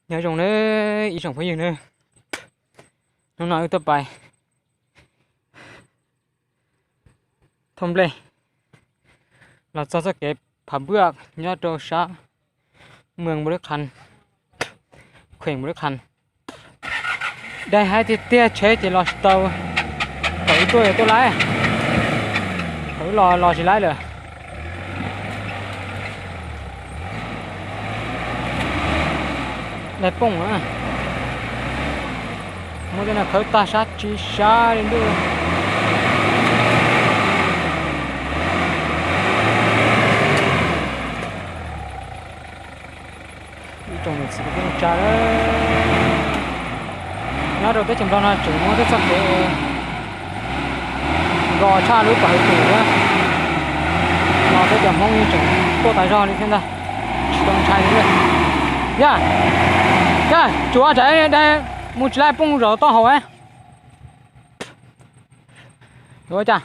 Nyob zoo nawb ib tsoom phooj ywg nawb, hnub no wb tuaj pais thauj nplej los txog txoj kev phav npuaj nyob rau sab mws Npu Lib Qhas, kheem Npu Lib Qhas. Dai haib tiag tiag, tsheb ces los tsis tau, thaum wb tuaj yuav tuaj laib, thaum wb los los tsis laib lawm. Dai pooj na, muab tej no khawb tag sab tsis sab li ntuj. Ib tsoom niam txiv kwv tij neej tsa, nyob rau teb chaws Nplog no tseem muaj tej txoj kev nkos tshaj lub pam hwv tus na, los peb cov Hmoob yeej tseem tuaj tas zog li thiab ntag, tsis tau ntshai li. Yaj, yaj, tsuav tsam dai mus tsis laib pooj zaum taub hau. Ua cas?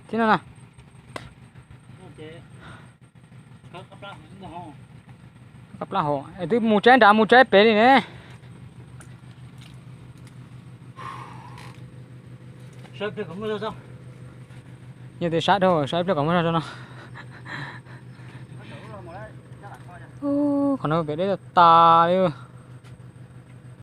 Tib no no. Qab plab hauv, twb mus tsaib nrad mus tsaib pem li ne. Yog tias sab dhau, saib ib pliag kom muaj zog no. Qhov no pem deb tas tas li.